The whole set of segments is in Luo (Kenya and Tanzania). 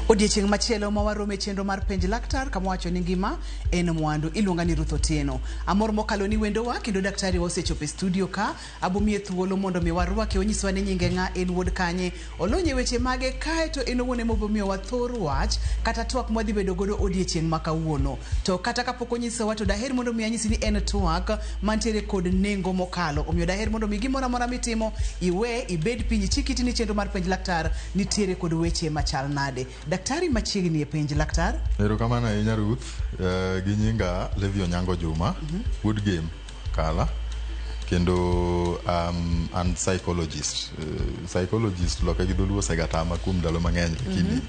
Odiechieng' machielo ma warome e chenro mar Penj Laktar kama wacho ni ngima en mwandu. Iluonga ni Ruth Otieno. Amor mokalo ni wendowa kendo daktari wa osechopo e studio ka. Abomiye thuolo mondo mi warwake onyiswa ni nyinge ng'a, en wuod kanye, olony e weche mage kae to en owuon ema obomiyowa thor wach kata twak mwadhi bedo godo odiechieng' ma kawuono. To kata kapok onyisowa to daher mondo mi anyisi ni en twak mantiere kod nengo mokalo. Omiyo daher mondo mi gimoro amora mitimo iwe ibed piny ichik iti ni chenro mar Penj Laktar nitiere kod weche machal nade. Daktari machiegni e Penj Laktar. Erokamano ahinya Ruth. Gi nyinga Levi Onyango Juma, wuod Gem, Kala. Kendo an psychologist. Psychologist loke gi dholuo osegatama kuom ndalo mang'eny lakini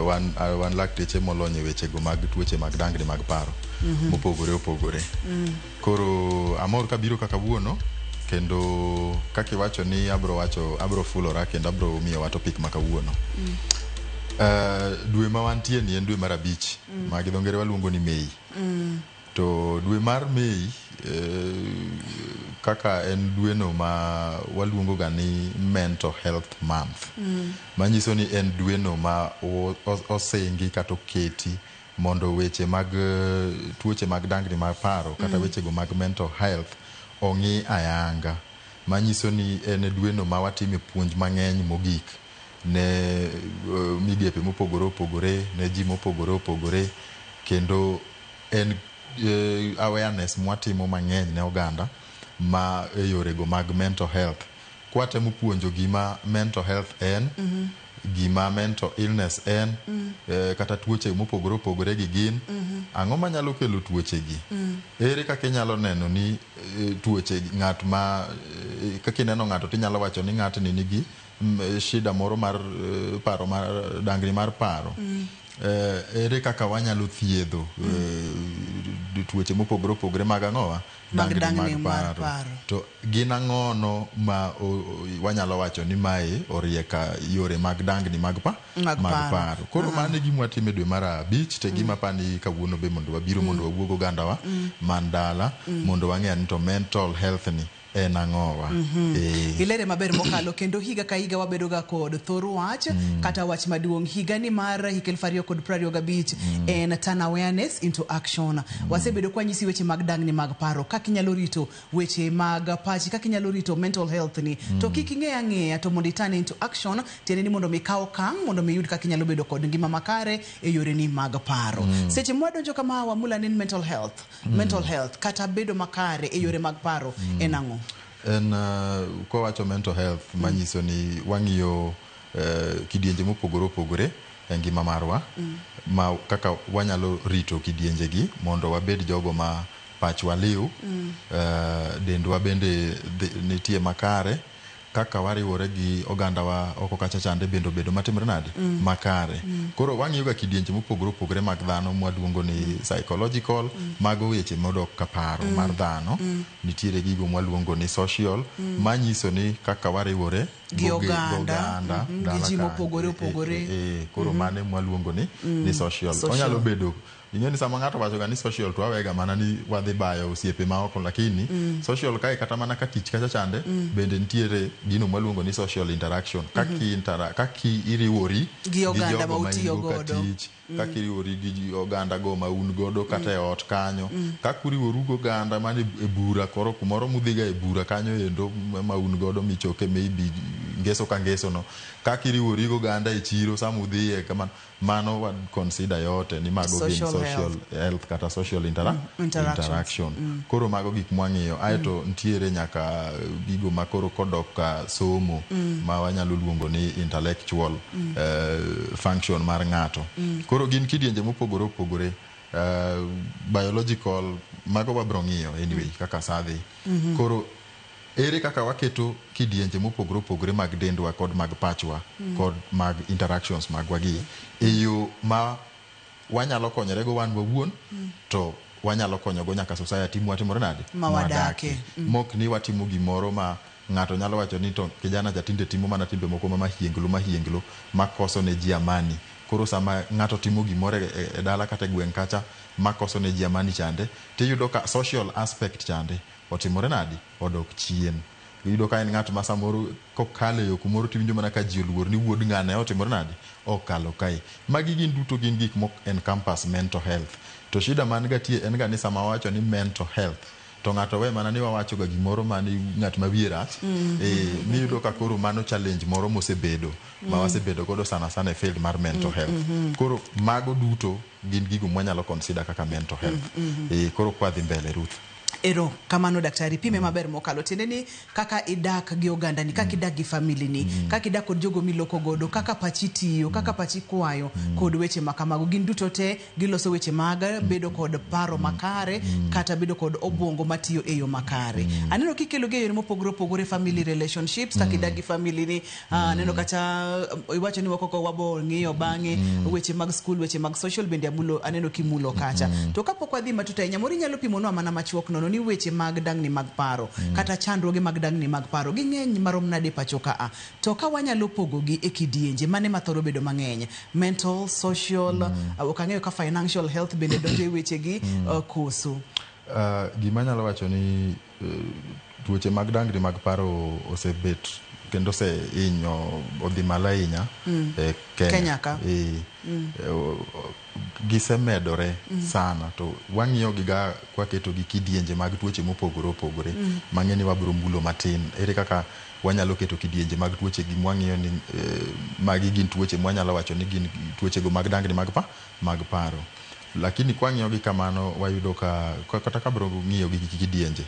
wan lakteche molony e wechego mag tuoche mag dangni mag paro mopogore opogore. Koro amor kabiro ka kawuono kendo kaka iwacho ni abro wacho abro fulora kendo abro miyowa topic ma kawuono. Dwe ma wantie ni en dwe mar abich ma gi dho ngere waluongo ni Mei. To dwe mar Mei kaka en dweno ma waluongo ga ni Mental Health Month. Manyiso ni en dweno ma osingi kata oketi mondo weche mag tuoche mag dangni mag paro kata wechego mag mental health ong'i ayanga. Manyiso ni en e dweno ma watime puonj mang'eny mogik ne migepe mopogore opogore, ne ji mopogore opogore kendo en awareness mwatimo mang'eny ne oganda ma e yorego mag mental health. Kwatemo puonjo gima mental health en, gima mental illness en, kata tuoche mopogore opogore gi gin, ang'o manyalo kelo tuoche gi, ere kaka inyalo neno ni tuoche ng'at ma kaka ineno ng'ato tinyalo wacho ni ng'atni nigi shida moro mar paro mar dangni mar paro. Ere kaka wanyalo thiedho tuoche mopogore opogore mag ang'owa Mag dangni dangni mag mar paro. paro. To gin ang'ono ma wanyalo wacho ni mae orieka yore mag dangni mag Mag mag paro. paro. Koro mano e gima watimo e dwe mar abich to e gima apani kawuono be mondo wabiro mondo wawuog ogandawa man dala mondo wang'e ni to mental health ni en ang'owa. Ilere maber mokalo kendo higa ka higa wabedo ga kod thor wach kata wach maduong'. Higa ni mar hik 2025 en turn awareness into action. Wasebedo kwa nyisi weche mag dangni mag paro, kaka inyalo rito weche mag pachi, kaka inyalo rito mental health ni. To kik ing'e ang'eya to mondo i turn into action, tiende ni mondo mi ikaw okang' mondo mi iyud kaka inyalo bedo kod ngima makare e yoreni mag paro. Seche mwadonjo kama wamula ni mental health. Mental health kata bedo makare e yore mag paro en ang'o? En kwawacho mental health manyiso ni wang'iyo kidienje mopogore opogore e ngima marwa ma kaka wanyalo rito kidienje gi mondo wabed jogo ma pachwa liw, dendwa bende nitie makare, kaka wariwore gi ogandawa oko kacha chande bende obedo matimre nade? Makare. Koro wang'iyo ga kidienje mopogore opogore mag dhano mwaluongo ni psychological, mago weche modok ka paro mar dhano. Nitiere gigo mwaluongo ni social, manyiso ni kaka wariwore Gi oganda, oganda, gi dala ji ka. mopogore opogore. Koro mano mwaluongo ni social. Social. Onyalo bedo ing'e ni sama ng'ato wacho ga ni social to wawega mana ni wadhi bayo osiepe ma oko lakini social kae kata mana ka tich kacha chande bende nitiere gino mwaluongo ni social interaction. Kaki iriwori Gi oganda jogo ma ma utiyo in go ka godo. tich, kaka iriwori gi oganda go ma un godo kata e ot kanyo, kaka uriworu gi oganda man e bura koro kumoro mudhiga e bura kanyo endo ma un godo michoke maybe ngeso ka ngeso no, kaka iriwori gi oganda e chiro sama udhiye kamano, mano wa consider yote ni mago gin Social social health. health kata social Interactions. interaction. Koro mago gik mwang'iyo. Aeto nitiere nyaka gigo ma koro kodok ka somo ma wanyalo luongo ni intellectual function mar ng'ato. Koro gin kidienje mopogore opogore. Biological mago wabro ng'iyo anyway kaka saa dhi. Koro ere kaka waketo kidienje mopogore opogore mag dendwa kod mag pachwa kod mag interactions magwa gi e yo ma wanyalo konyorego wan wawuon to wanyalo konyogo nyaka society mwatimore nade? Ma wadake. Mok ni watimo gimoro ma ng'ato nyalo wacho ni to kijana cha tinde timo mana timbe moko ma mahienglo mahienglo makoso ne ji amani. Koro sama ng'ato timo gimoro e dala kata e gweng' kacha makoso ne ji amani chande, tiyudo ka social aspect chande otimore nade? Odok chien. Iyudo ka en ng'at ma samoro kokalo e yo kumoro tiwinjo mana ka ji oluor ni wuod ng'ane otimore nade okalo kae. Magi gin duto gin gik mok encompass mental health. To shida man ga tie en ga ni sama wawacho ni mental health to ng'ato we mana ni wawacho ga gimoro mani ng'at ma wiye rach. Miyudo ka koro mano challenge moro mosebedo ma wasebedo godo sana sana e field mar mental health. Koro mago duto gin gigo mwanyalo consider kaka mental health. Koro kwadhi mbele Ruth. Ero kamano daktari, pime maber mokalo. Tiende ni kaka idak gi ogandani, kaka idak gi family ni, kaka idak kod jogo miloko godo, kaka pachi tiyo, kaka pachi kwayo, kod weche ma kamago. Gin duto te giloso weche mag bedo kod paro makare, kata bedo kod obwongo matiyo e yo makare. Aneno kikelo gi e yore mopogore opogore, family relationships, kaka idak gi family ni, aneno kata iwacho ni wakoko wabo ng'iyo bang'e, weche mag school, weche mag social bende amulo, aneno kimulo kacha. To kapok wadhi matut ahinya, moro inyalo pimonwa mana machuok nono ni weche mag dangni mag paro, kata chandruoge mag dangni mag paro, ging'eny marom nade pacho ka a? To ka wanyalo pogogi e kidienje, mane mathoro bedo mang'eny? Mental, social, ok ang'eyo ka financial health bende donjo e wechegi, koso? Gima anyalo wacho ni tuoche mag dangni mag paro osebet kendo osehinyo odhi malo ahinya e Kenya. Kenya ka. Gisemedore sana to wang'iyo gi ga kwaketo gi kidienje mag tuoche mopogore opogore. Mang'e ni wabiro mulo matin. Ere kaka wanyalo keto kidienje mag tuoche gi mwang'iyo ni magi gin tuoche mwanyalo wacho ni gin tuoche go mag dangni mag pa mag paro. Lakini kwang'iyo gi kamano wayudo ka kata kabiro ng'iyo gi kidienje.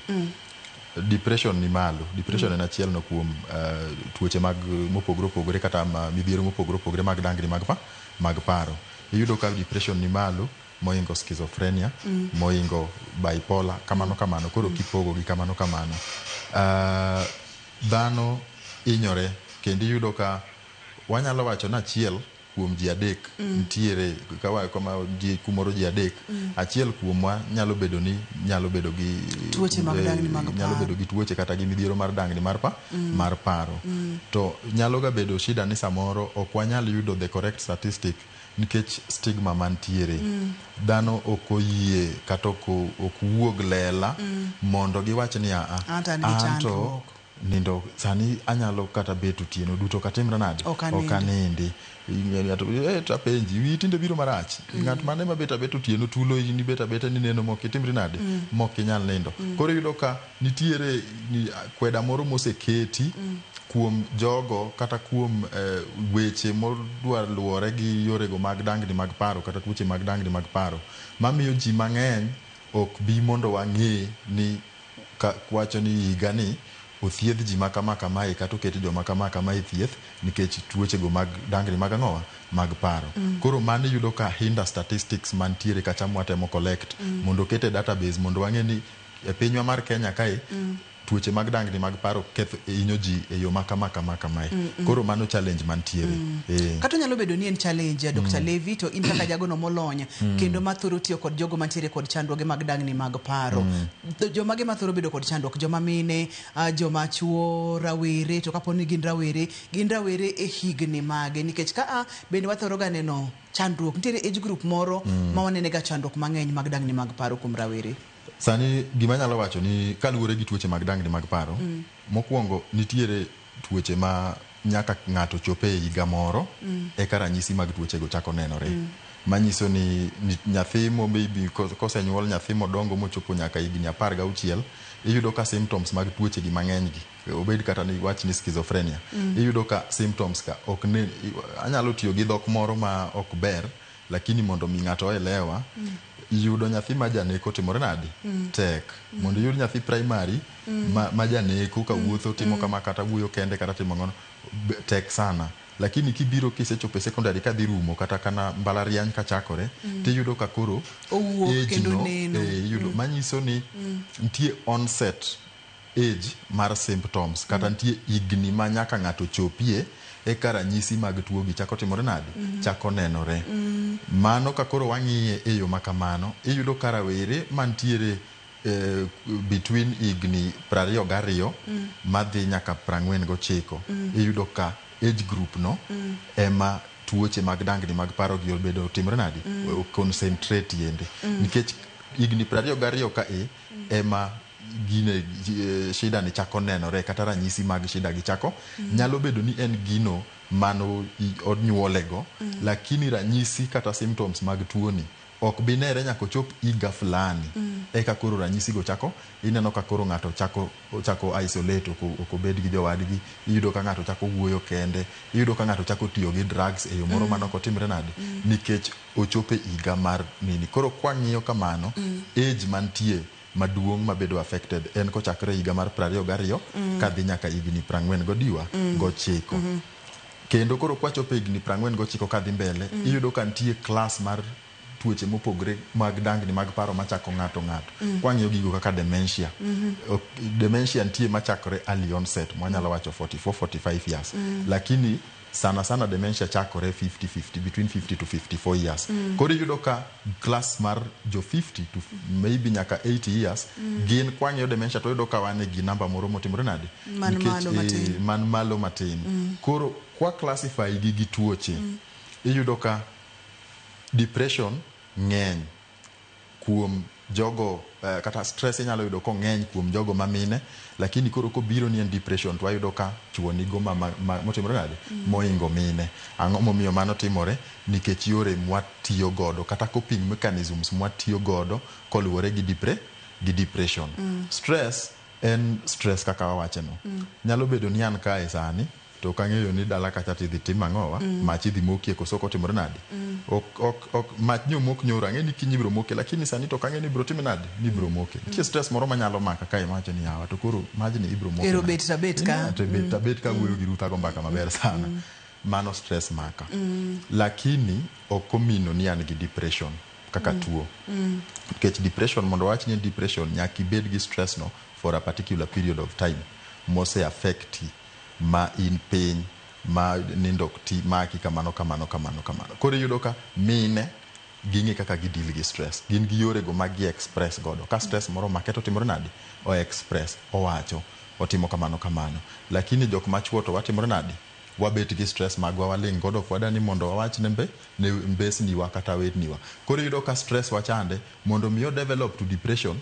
Depression ni malo. Depression en achiel no kuom tuoche mag mopogore opogore kata midhiero mopogore opogore mag dangni mag pa mag paro. Iyudo ka depression ni malo moingo schizophrenia, moingo bipolar, kamano kamano. Koro kipogo gi kamano kamano. Dhano hinyore kendo iyudo ka wanyalo wacho ni achiel kuom ji adek nitiere kama ji kumoro ji adek achiel kuomwa nyalo bedo ni nyalo bedo gi tuoche mag dangni mag nyalo bedo gi tuoche kata gi midhiero mar dangni mar pa mar paro. To nyalo ga bedo shida ni samoro ok wanyal yudo the correct statistic nikech stigma mantiere. Dhano ok oyie kata ok wuog lela mondo giwach ni aa anto nindo sani anyalo kata bet otieno duto katimra nade ok anindi. Apenji wiyi tinde biro marach. Ng'at mane mabet abet otieno tulo in ibet abeta ni neno mok itimri nade mok inyal nindo. Koro iyudo ka nitiere kweda moro moseketi kuom jogo kata kuom weche modwa luwore gi yorego mag dangni mag paro kata tuoche mag dangni mag paro mamiyo ji mang'eny ok bi mondo wang'e ni wacho ni higa ni othiedh ji makama kamae kata oket joma kama kama e thieth nikech tuochego mag dangni mag ang'owa mag paro. Koro mano iyudo ka hinder statistics mantiere kacha mwatemo collect mondo oket e database mondo wang'e ni e pinywa mar Kenya kae tuoche mag dangni mag paro ketho hinyo ji e yo makama kama kamae. Koro mano challenge mantiere. Kata nyalo bedo ni en challenge Dr. Levi, to in kaka jagono molony kendo mathoro tiyo kod jogo mantiere kod chandruoge mag dangni mag paro. Jomage mathoro bedo kod chandruok? Joma mine, joma chuo, rawere, to kapo ni gin rawere, gin rawere e higni mage? Nikech ka bende wathoro ga neno chandruok, nitiere age group moro ma wanene ga chandruok mang'eny mag dangni mag paro kuom rawere. Sani gima anyalo wacho ni kaluwore gi tuoche mag dangni mag paro, mokwongo nitiere tuoche ma nyaka ng'ato chope e higa moro eka ranyisi mag tuochego chako nenore. Manyiso ni nyathi mo maybe kosenyuol nyathi modongo mochopo nyaka higni 16, iyudo ka symptoms mag tuoche gi mang'eny gi, obed kata ni wach ni schizophrenia, iyudo ka symptoms ka ok ne, anyalo tiyo gi dhok moro ma ok ber, lakini mondo mi ng'ato oelewa, yudo nyathi ma janeko timore nade? Tek. Mondo iyud nyathi primary ma janeko ka wuotho timo kama kata wuoyo kende kata timo ang'ono, tek sana. Lakini kibiro kisechopo e secondary kadhi rumo kata kana mbalariany kachakore, tiyudo ka koro owuok kendo neno. Iyudo manyiso ni nitie onset age mar symptoms kata nitie higni ma nyaka ng'ato chopie eka ranyisi mag tuo gi chako timore nade? Chako nenore. Mano ka koro wang'iye e yo makamano, iyudo ka rawere mantiere between higni 22 madhi nyaka 49, iyudo ka age group no ema tuoche mag dangni mag paro gi obedo timore nade? Concentrate yende. Nikech higni 22 ka ema gine shida ni chako nenore kata ranyisi mag shida gi chako nyalo bedo ni en gino mano onyuolego lakini ranyisi kata symptoms mag tuoni ok binere nyaka ochop higa fulani eka koro ranyisi go chako ineno ka koro ng'ato chako isolate ok obed gi jowadgi iyudo ka ng'ato chako wuoyo kende iyudo ka ng'ato chako tiyo gi drugs e yo moro mano ok otimre nade nikech ochopo e higa mar nini. Koro kwang'iyo kamano age mantie maduong' mabedo affected en kochakore higa mar 22 kadhi nyaka higni 49. Kendo koro kwachopo higni 49 kadhi mbele iyudo ka nitie class mar tuoche mopogre mag dangni mag paro machako ng'ato. Kwang'iyo gigo kaka dementia dementia nitie machakore early onset mwanyalo wacho 44 45 years lakini sana sana dementia chakore 50 between 50 to 54 years. Koro iyudo ka class mar jo 50 to maybe nyaka 80 years gin kwang'iyo dementia to iyudo ka wan gi namba moro motimore nade man malo matin. Koro kwa classify gi gi tuoche iyudo ka depression ng'eny kuom jogo kata stress inyalo yudo ko ng'eny kuom jogo mamine lakini koro kobiro ni en depression to wayudo ka chuo nigo motimore nade moingo mine. Ang'o momiyo mano timore? Nikech yore mwatiyo godo kata coping mechanisms mwatiyo godo koluwore gi depression. Stress en stress kaka wawache no. Nyalo bedo ni an kae sani to kang'eyo ni dala kacha tidhi tim ang'owa mach idhi mokie koso ok otimore nade ok mach nyomok nyoro ang'e ni kiny ibiro moke lakini sani to kang'e ni ibiro time nade ni ibiro moke. Nitie stress moro manyalo maka kae mawacho ni yawa to koro majni ibiro moke ero bet tabet ka to bet tabet ka wuoyo gi Ruth ago mbaka maber sana mano stress maka. Lakini ok omino ni an gi depression kaka tuo nikech depression mondo wach ni depression nyaka ibed gi stress no for a particular period of time mose affecti ma in piny ma nindo ok ti maki kamano kamano kamano kamano. Koro iyudo ka mine ging'e kaka gideal gi stress gin gi yore go ma gi express godo ka stress moro omake to timore nade o express owacho otimo kamano kamano. Lakini jok machuo to watimore nade wabet gi stress magwa waling' godo ok wadwa ni mondo wawach ne mbesniwa kata wetniwa. Koro iyudo ka stress wachande mondo mi o develop to depression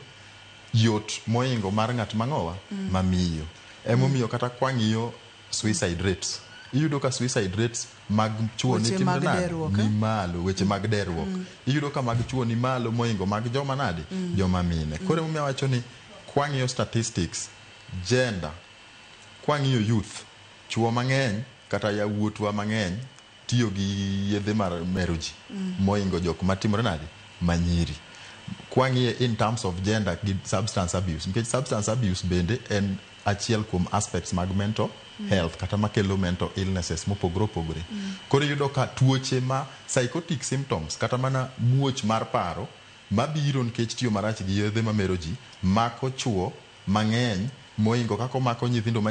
yot moingo mar ng'at mang'owa mamiyo. Emomiyo kata kwang'iyo suicide rates iyudo ka suicide rates mag chuo ni timore nade ni malo weche mag derruok iyudo ka mag chuo ni malo moingo mag joma nade joma mine. Koro emomiyo awacho ni kwang'iyo statistics gender kwang'iyo youth chuo mang'eny kata yawuotwa mang'eny tiyo gi yedhe mar mero ji moingo jok matimore nade manyiri. Kwang'iye in terms of gender gi substance abuse nikech substance abuse bende en achiel kuom aspects mag mental health kata makelo mental illnesses mopogore opogore. Koro iyudo ka tuoche ma psychotic symptoms kata mana muoch mar paro mabiro nikech tiyo marach gi yedhe mamero ji mako chuo mang'eny moingo kaka omako nyithindo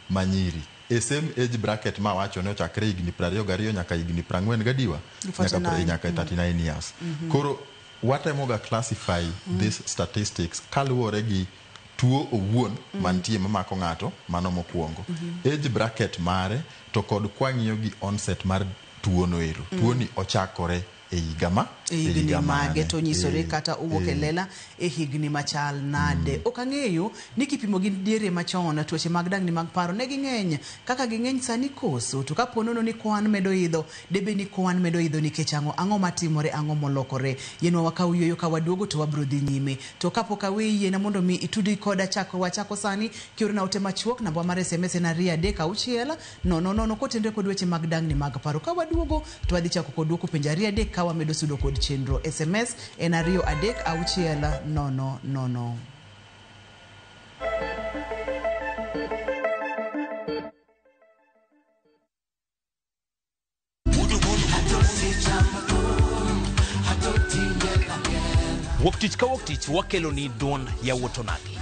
manyiri e same age bracket ma wacho ne ochakre higni 22 nyaka higni 40 nyaka 39 years. Koro watemoga classify these statistics kaluwore gi tuo owuon mantie mamako ng'ato mano mokwongo age bracket mare to kod kwang'iyo gi onset mar tuono ero tuoni ochakore e higa ma e higni mage to nyisore kata owuok e lela e higni machal nade. Ok ang'eyo ni kipimo gi diere machon tuoche mag dangni mag paro ne ging'eny kaka ging'eny sani koso to kapo nono ni kwan medo idho debe ni kwan medo idho nikech ang'o ang'o matimore ang'o molokore. Yienwa wakaw yueyo ka waduogo to wabro dhi nyime to kapok aweyi yiena mondo mi itudi koda chako wachako sani kiorna ote machuok namba mar SMS en 236 000 kotenre kod weche mag dangni mag paro. Ka waduogo to wadhi chako kod duoko penjo 23 ka wamedo sudo kod chenro. SMS en 236 000. Wuok tich ka wuok tich wakelo ni duond yawuot onagi.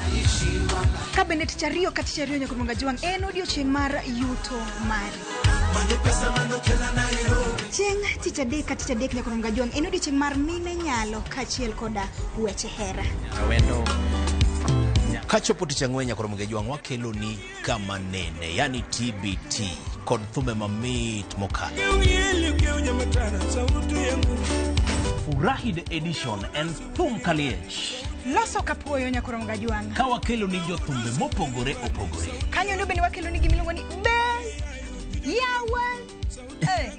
Ka bende tich ariyo ka tich ariyo nyaka Juang en odiochieng' mar yuto mari. Chieng' tich adek ka tich adek nyaka Juang en odiochieng' mar mine nyalo kaachiel koda weche hera. Kachopo tich ang'wen nyaka Juang wakelo ni kama nene, yani TBT kod thume mamit mokalo. Furahi the edition en thum kaliech. Loso kapuoyo nyakoro Gajwang'. Ka wakelo ni jothumbe mopogore opogore. Kanyo ndo bende wakelo ni gimiluongo ni be yawa. Eh.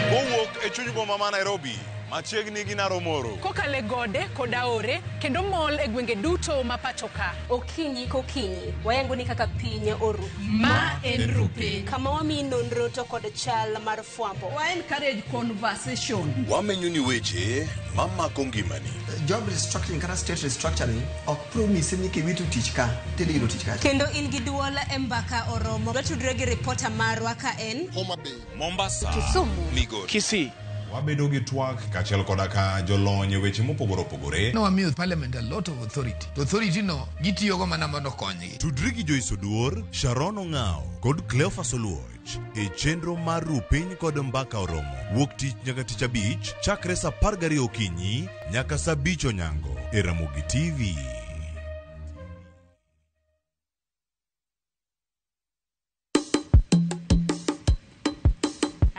Kowuok e chuny boma ma Nairobi, machiegni gi Naromoro. Kokale gode kod aore kendo mol e gwenge duto ma pacho ka. Okinyi kokinyi, wayango ni kaka piny oru. Ma en Rupiny. Kama wamiyi nonro to kod chal mar fwambo. Wa encourage conversation. Wamenyo ni weche mamako ngimani. Job restructuring kata state restructuring ok promise ni kiwito tich ka tidhi yudo tich kacha. Kendo in gi duol e mbaka oromo. Watudre gi ripota marwa ka en Homa Bay, Mombasa, Kisumu, Migori, Kisii. Wabedo gi twak kaachiel koda ka jolony e weche mopogore opogore. No wamiyo parliament a lot of authority. To authority no gitiyogo mana mondo okonygi. Tudri gi Joyce Oduor, Sharon Ong'ao kod Cleophas Oluoch e chenro mar Rupiny kod Mbaka Oromo wuok tich nyaka tich abich chakre saa 12 okinyi nyaka saa 5 onyango e Ramogi TV.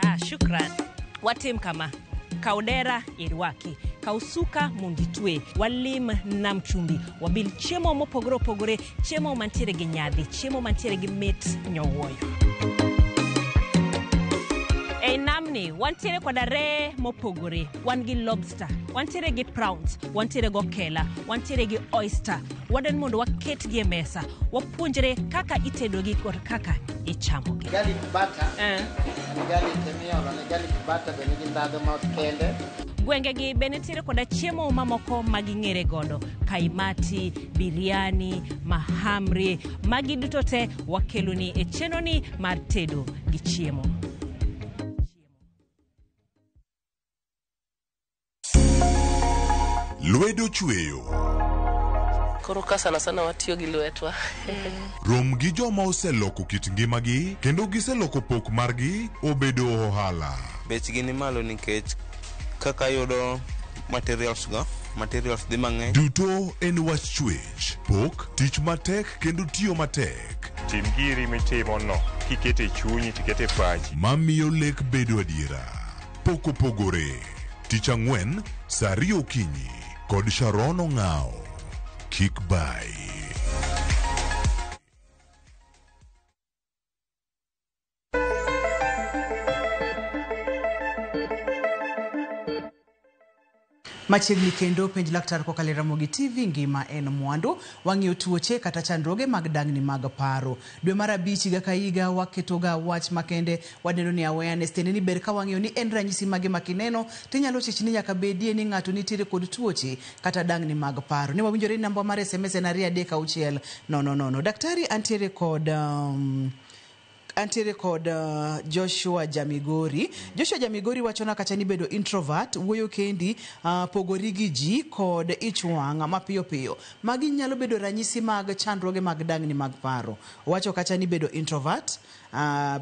Ah, shukran. Watim kama. Kaw dera irwaki, kaw suka mondo itwe, walim nam chumbi, wabil chiemo mopogore opogore, chiemo mantiere gi nyadhi, chiemo mantiere gi mit nyowuoyo. Ei namni wantiere koda reye mopogore, wan gi lobster, wantiere gi prawns, wantiere gi okela, wantiere gi oyster. Wadwani mondo waketgi e mesa, wapuonjre kaka itedogi kod kaka ichamogi. Garlic butter. En garlic miolo ne garlic butter be nigi ndhadhu ma kende. Gwengegi be nitiere koda chiemo mamoko ma ging'ere godo, kaimati, biryani, mahamri, magi duto te wakeloni e chenroni mar tedo gi chiemo. Lwedo chweyo. Koro ka sana sana watiyo gi lwetwa. Rom gi joma oseloko kit ngimagi kendo giseloko pok margi obedo ohala. Bechgi ni malo nikech kaka yudo materials go, materials dhi mang'eny. Duto en wach chwech, pok, tich matek kendo tiyo matek. Tim giri mitimo no kikete chunyi tikete pachi. Mamiyo lek bedo adiera. Pok opogore. Tich ang'wen, saa 2 okinyi kod Sharon Ong'ao. Kik bai. Machiegni kendo penj laktar kokalo e Ramogi TV ngima en mwandu. Wang'iyo tuoche kata chandruoge mag dangni mag paro. Dwe mar abich higa ka higa waketoga wach makende wadendo ni awareness tiende ni ber ka wang'iyo ni en ranyisi mage ma kineno tinyalo chich ni nyaka bedie ni ng'ato nitiere kod tuoche kata dangni mag paro. Ne wawinjore ni namba mar SMS en 236 000. Daktari antiere kod Joshua Jamigori. Joshua Jamigori wachona kacha ni bedo introvert, wuoyo kendi, pogori gi ji kod ich wang' mapiyo piyo. Magi nyalo bedo ranyisi mag chandruoge mag dangni mag paro. Owacho kacha ni bedo introvert,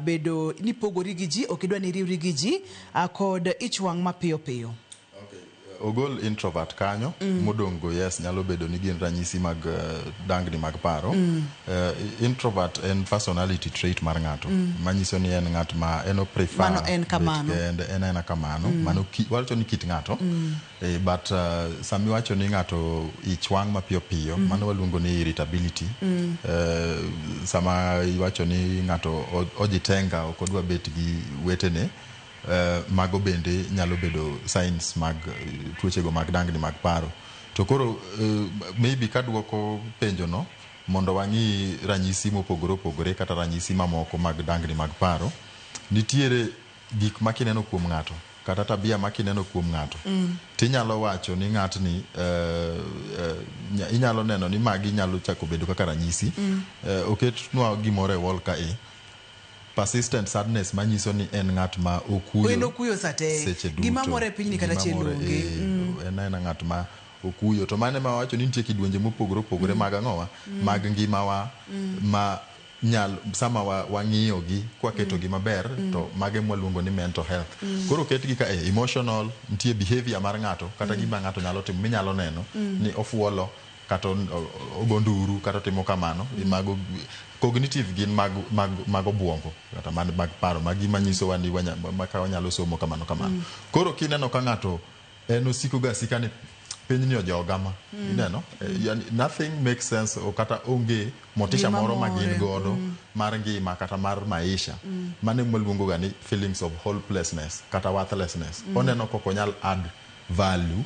bedo ni pogori gi ji, ok idwa ni riwri gi ji, kod ich wang' mapiyo piyo. Ogol introvert kanyo, modong' go yes nyalo bedo ni gin ranyisi mag dangni mag paro. Introvert en personality trait mar ng'ato, manyiso ni en ng'at ma en o prefer Mano en kamano. bet kende, en aena kamano. Mano wacho ni kit ng'ato. But sami wacho ni ng'ato ich wang' mapiyo piyo, mano waluongo ni irritability. Sama iwacho ni ng'ato ojitenga ok odwa bet gi wetene, mago bende nyalo bedo signs mag tuochego mag dangni mag paro. To koro maybe kaduoko penjo no mondo wang'i ranyisi mopogore opogore kata ranyisi mamoko mag dangni mag paro, nitiere gik ma kineno kuom ng'ato kata tabia ma kineno kuom ng'ato, tinyalo wacho ni ng'atni inyalo neno ni magi nyalo chako bedo kaka ranyisi. Oketnwa gimoro e wall kae, persistent sadness manyiso ni en ng'at ma okuyo. En okuyo sate. Seche duto. Gima moro e pinyni kata Gima moro, chiel onge. En aena ng'at ma okuyo. To mano ema wacho ni nitie kidienje mopogore opogore mag ang'owa, mag ngimawa, ma nyal sama wang'iyo gi kwaketo gi maber, to mage mwaluongo ni mental health. Koro ketgi ka emotional, nitie behavior mar ng'ato kata gima ng'ato nyalo timo minyalo neno ni ofuolo, kata ogo nduru kata otimo kamano. Mago cognitive gin mag obuongo kata mag paro, magi manyisowa ni ka wanyalo somo kamano kamano. Koro kineno ka ng'ato en osiko ga asika ni pinyni ojoga ma, ineno, yani nothing makes sense, o kata onge motisha Gima moro ma gin more. godo mar ngima kata mar maisha. Mano ema waluongo ga ni feelings of hopelessness kata worthlessness. Oneno kok onyal add value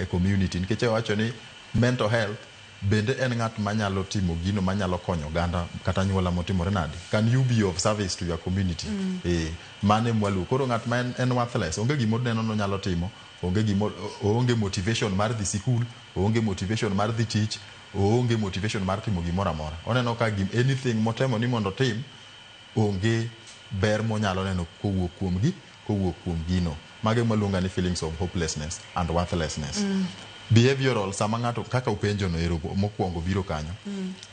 e community, nikech owacho ni mental health bende en ng'at manyalo timo gino manyalo konyo oganda kata anyuola motimore nade. Can you be of service to your community? Mano ema waluwo. Koro ng'at ma en worthless, onge gima oneno nonyalo timo, onge gimo, oonge motivation mar dhi sikul, oonge motivation mar dhi tich, oonge motivation mar timo gimoro amora. Oneno ka anything motemo ni mondo otim onge ber monyalo neno kowuok kuomgi, kowuok kuom gino. Mago ema waluongo ni feelings of hopelessness and worthlessness. Behavioral, sama ng'ato kaka upenjo no ero mokwongo biro kanyo,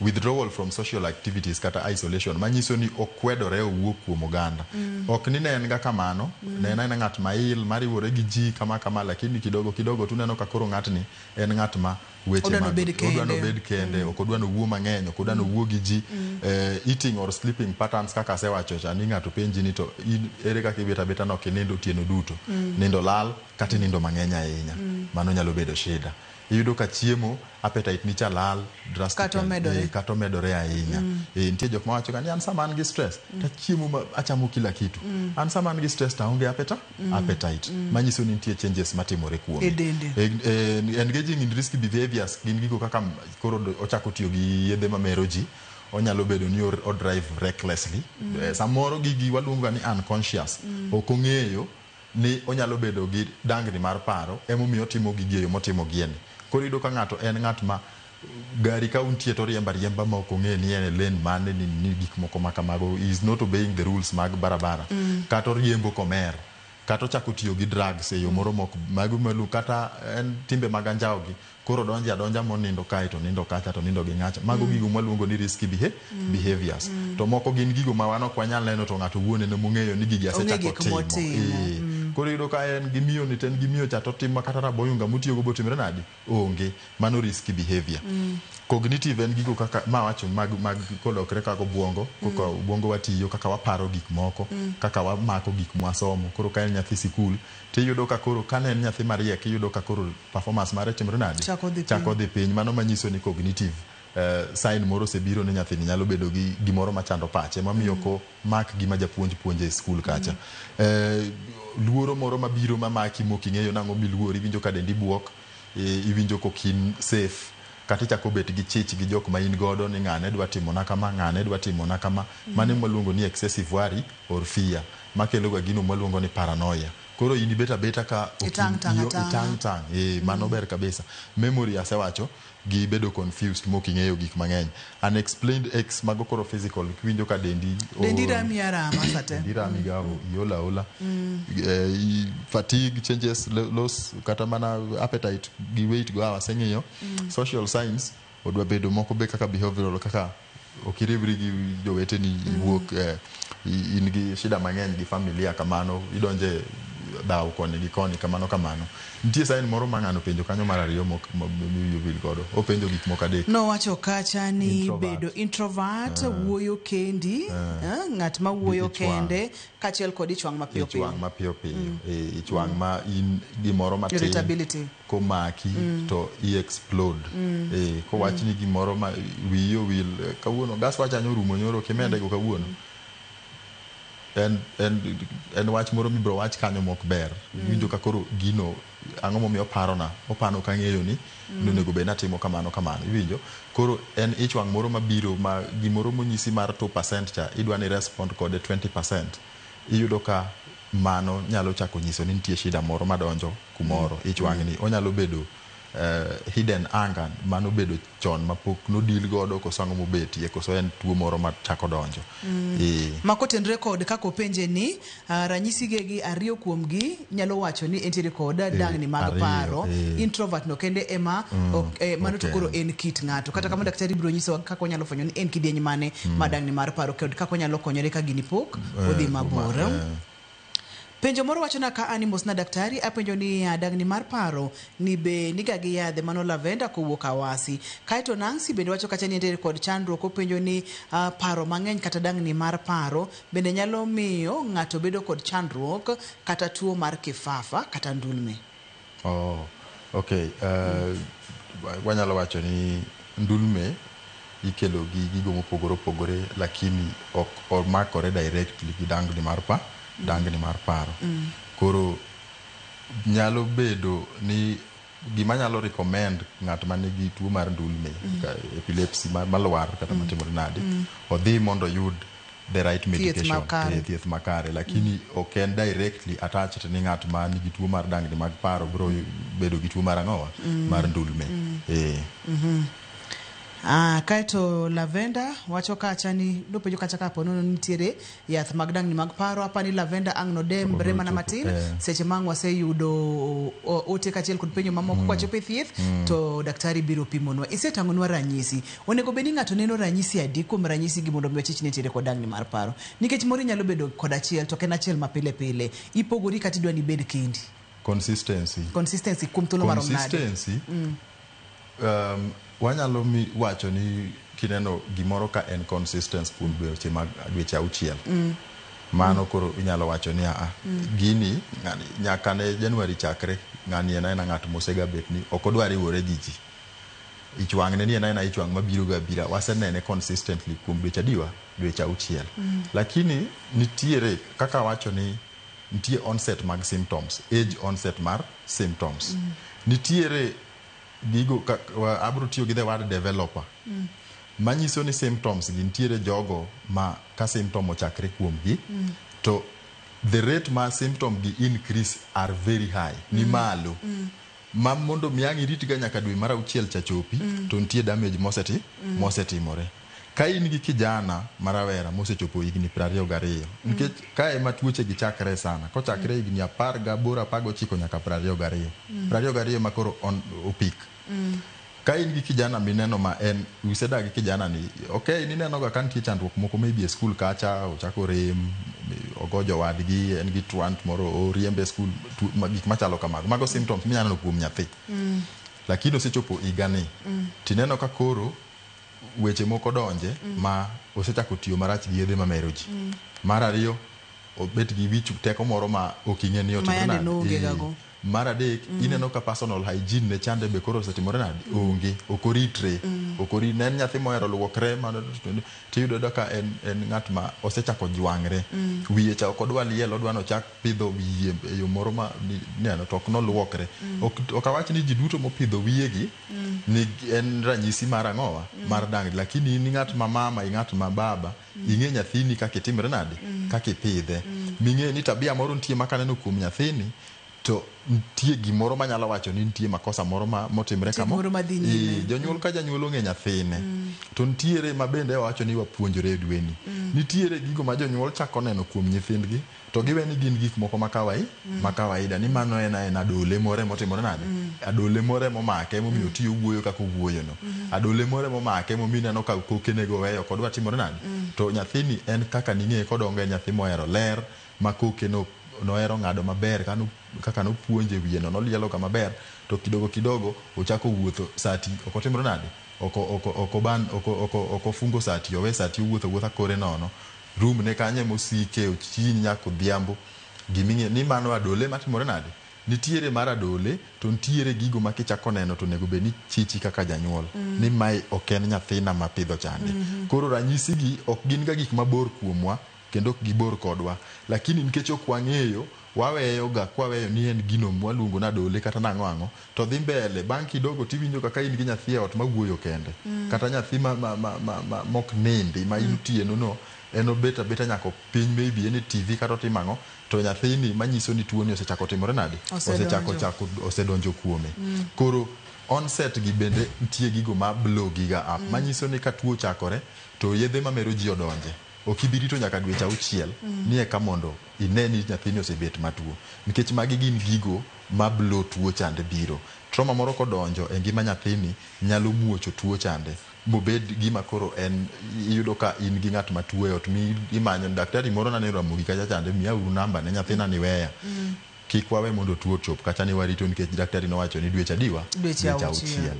withdrawal from social activities kata isolation, manyiso ni okwedore owuok kuom oganda. Ok ni ne en ga kamano, ne en aena ng'at mail mariwore gi ji kama kama, lakini kidogo kidogo tuneno ka koro ng'atni en ng'at ma weche Odwa nobed odwa kende. Nobed kende, ok odwa nowuo mang'eny, ok odwa nowuo gi ji. Eating or sleeping patterns, kaka asewacho cha ni ng'ato penji ni to in ere kaka ibet abeta no ok inindo otieno duto, nindo lal kata inindo mang'eny ahinya, mano nyalo bedo shida. Iyudo ka chiemo, appetite ni cha lal drastically. Kata omedore. Kata omedore ahinya. Nitie jok mawacho ga ni an sama an gi stress tachiemo ma achamo kila kitu, an sama an gi stress to aonge appetite, manyiso ni nitie changes matimore kuome E dende. Engaging in risky behaviors gin gigo kaka koro ochako tiyo gi yedhe mamero ji, onyalo bedo ni o drive recklessly. Samoro gigi waluongo ga ni unconscious, ok ong'eyo ni onyalo bedo gi dangni mar paro, emomiyo otimo gigi e yo motimo gieni. Koro iyudo ka ng'ato en ng'at ma gari ka untie to oriembo ariemba ma ok ong'e ni en e lane mane, ni gik moko ma kamago, he is not obeying the rules mag barabara, kata oriembo komer, kata ochako tiyo gi drugs e yo moro mok mago malu, kata en timbe mag anjawo gi koro donje adonja monindo kae to nindo kacha to nindo gi ng'acha. Mago gigo mwaluongo ni risky behaviors. To moko gin gigo ma wan ok wanyal neno, to ng'ato wuon en mong'eyo ni gigi Ong'e asechako gik timo. motimo. Koro iyudo ka en gi miyo ni to en gi miyo cha to timo kata raboyunga motiyogo botimre nadi onge. Mano risky behavior. Cognitive en gigo kaka mawacho mag kolokre kaka obwongo, kaka obwongo watiyo, kaka waparo gik moko, kaka wamako gik mwasomo. Koro ka en nyathi sikul tiyudo ka koro kane en nyathi mariek, iyudo ka koro performance mare timre nadi? Chako dhi piny. Chako dhi piny. Mano manyiso ni cognitive sign moro osebiro ni nyathini nyalo bedo gi gimoro machando pache mamiyo ko mak gima japuonj puonje e skul kacha. Luoro moro mabiro mamaki moking'eyo nang'o miluori, iwinjo ka dendi buok, iwinjo kokin safe, kata ichako bet gi chich gi jok ma in godo ni ng'ane dwa timona kama, ng'ane dwa timona kama. Mano ema waluongo ni excessive worry or fear, makelo ga gino mwaluongo ni paranoia. Koro in ibet abeta ka ok Itang' tang' atang'a. Itang' tang', mano ber kabisa. Memory asewacho gi bedo confused mok ing'eyo gik mang'eny. Unexplained aches, mago koro physical, kiwinjo ka dendi Dendi rami arama sate. Dendi rami ga, iola ola. Fatigue changes, loss kata mana appetite gi weight go waseng'iyo. Social signs odwa bedo moko be kaka behavioral, kaka ok iriwri gi joweteni, iwuok, in gi shida mang'eny gi familia kamano, idonje dhaw koni gi koni kamano kamano. Nitie sign moro ma ng'ano penjo kanyo mar ariyo mok miwiyi owil godo, openjo gik moko adek. Nowacho kacha ni Introvert. Bedo introvert, wuoyo kendi, ng'at ma wuoyo Ich wang'. kende, kaachiel kod ich wang' mapiyo Ich piyo. wang' mapiyo piyo. Ich wang' ma in gimoro matin Irritability. komaki to i explode. Kowach ni gimoro ma wiyi owil, kawuono gas wachanyo orumo nyoro kimede go kawuono, en wach moro mibiro wach kanyo mok ber. Iwinjo ka koro gino ang'o momiyo oparona opano kang'eyo ni nonego bed natimo kamano kamano. Iwinjo koro en ich wang' moro mabiro ma gimoro monyisi mar 2% cha idwa ni respond kode 20%. Iyudo ka mano nyalo chako nyiso ni nitie shida moro madonjo kumoro. Ich wang' ni onyalo bedo hidden anger mano bedo chon mapok nodil godo, koso ang'o mobetie, koso en tuo moro machako donjo. Ma kotenre kod kaka openje ni ranyisi gegi ariyo kuomgi nyalo wacho ni entiere kod dangni mag ariyo, paro. Introvert no kende ema mano to koro en kit ng'ato. Kata kamano daktari biro nyisowa kaka onyalo fwenyo ni en kidieny mane ma dangni mar paro kod kaka onyalo konyore ka gini pok odhi mabor. Penjo moro wacho na ka animos na daktari apenjo ni dangni mar paro ni be niga gi yadhe mano lavenda kowuok Awasi. Kaeto Nancy bende wacho kacha ni entiere kod chandruok openjo ni paro mang'eny kata dangni mar paro bende nyalo miyo ng'ato bedo kod chandruok kata tuo mar kifafa kata ndulme. Oh, okay. Wanyalo wacho ni ndulme ikelo gi gigo mopogore opogore lakini ok omakore directly gi dangni mar pa dangni mar paro. Koro nyalo bedo ni gima nyalo recommend ng'at ma nigi tuo mar ndulme epilepsy malwar kata matimore nade odhi mondo oyud the right medication thieth makare lakini ok en directly attached ni ng'at ma nigi tuo mar dangni mag paro biro bedo gi tuo mar ang'owa mar ndulme. Kaeto Lavenda wacho kacha ni nopenjo kacha kapo nono nitiere yath mag dangni mag paro apani Lavenda ang' nodembre mana matin seche ma ang' waseyudo ote kaachiel kod penjo mamoko kwachopo e thieth to daktari biro pimonwa. Isetang'onwa ranyisi. Onego bed ni ng'ato neno ranyisi adi kuom ranyisi gi mondo mi wachich ni nitiere kod dangni mar paro. Nikech moro inyalo bedo kod achiel to ok en achiel ma pile pile. Ipogori kata idwa ni ibed kendi. Consistency. Consistency kuom thuolo marom nade? Consistency. Wanyalo wacho ni kineno gimoro ka en consistence kuom dweche mag dweche auchiel. Mano koro inyalo wacho ni gini nyaka ne January chakre ng'ani en aena ng'at mosega bet ni ok odwa riwore gi ji. Ich wang' ne ni en aena ich wang' mabiro ga abira wasenene consistently kuom dweche adiwa dweche auchiel. Lakini nitiere kaka wacho ni nitie onset mag symptoms, age onset mar symptoms. Nitiere gigo abro tiyo gi the word developer. Manyiso ni symptoms gi nitiere jogo ma ka symptom ochakre kuomgi to the rate ma symptom gi increase are very high ni malo. Ma mondo mi ang' irit ga nyaka dwe mar auchiel cha chopi to nitie damage mosetimore. Ka in gi kijana marawera mosechopo higni 22 nikech ka ema tuoche gi chakre sana kochakre higni 18 19 nyaka 22 22 ma koro opik. Ka in gi kijana mineno ma en usedak gi kijana ni okay nineno ga ka nitie chandruok moko maybe e skul kacha ochako rem ogo jowadgi en gi truant moro oriembe e skul gik machalo kamago mago symptoms minyalo neno kuom nyathi. Lakini osechopo higani tineno ka koro weche moko donje ma osechako tiyo marach gi yedhe mamero ji. Mar ariyo obet gi wich teko moro ma ok ing'e ni otimore nade. Mar adek ineno ka personal hygiene ne chande be koro osetimore nade onge ok oritre ok ne en nyathi mohero luokre mano tiyudo ka en ng'at ma osechako jwang're wiye cha ok odwa liel odwa nochak pidho wiye e yo moro ma neno to ok noluokre. Ok awach ni ji duto mopidho wiyegi ni en ranyisi mar ang'owa mar dangni lakini in ng'at ma mama ing'at ma baba ing'e nyathini kaka itimre nade kaka ipidhe ming'e ni tabia moro nitie ma kaneno kuom nyathini to nitie gimoro manyalo wacho ni nitie makosa moro ma motimre kamo. Jonyuol ka janyuol ong'e nyathine to nitiere ma bende wacho ni wapuonjore e dweni. Nitiere gigo ma jonyuol chako neno kuom nyithindgi to giwe ni gin gik moko ma kawaida ni mano en aena adole moro motimore nade adole moro momake momiyo otiyo wuoyo kaka owuoyo no adole moro momake momiyo ineno ka kokenego weyo ok odwa timore nade to nyathini en kaka ning'eye kodongo en nyathi mohero ler ma koke no nohero ng'ado maber kaka nopuonje wiye no nolielo ga maber to kidogo kidogo ochako wuotho sati ok otimore nade ok ofungo sati owe sati owuotho awuotha kore nono room ne kanye mosike okinyi nyaka odhiambo giming'e ni mano adole matimore nade nitiere mar adole to nitiere gigo ma kichako neno to onego bed ni chichi kaka janyuol ni mae ok en nyathina mapidho chande. Koro ranyisi gi ok gin ga gik mabor kuomwa kendo ok gibor kodwa lakini nikech ok wang'eyo waweyo ga kwaweyo ni en gino mwaluongo ni adole kata nang'o ang'o to dhi mbele bang' kidogo tiwinjo kaka in gi nyathi e ot mawuoyo kende kata nyathi ma mok nindi ma in otieno no en obet abeta nyaka piny maybe en e TV kata otimo ang'o to nyathini manyiso ni tuoni osechako timore nade osedonjo kuome. Koro onset gi bende nitie gigo ma blow giga up manyiso ni ka tuo ochakore to yedhe mamero ji odonje ok ibi rito nyaka dweche auchiel ni eka mondo ine ni nyathini osebet matuo nikech magi gin gigo ma blow tuo chande biro. Trauma moro kodonjo e ngima nyathini nyalo muocho tuo chande Mobed gima koro en iyudo ka in gi ng'at matuo e ot mi imanyo daktari moro naneno Ramogi kacha chande miyauru namba ne nyathina ni weya. Kik wawe mondo tuo ochop kacha ni warito nikech daktari nowacho ni dweche adiwa? Dweche auchiel.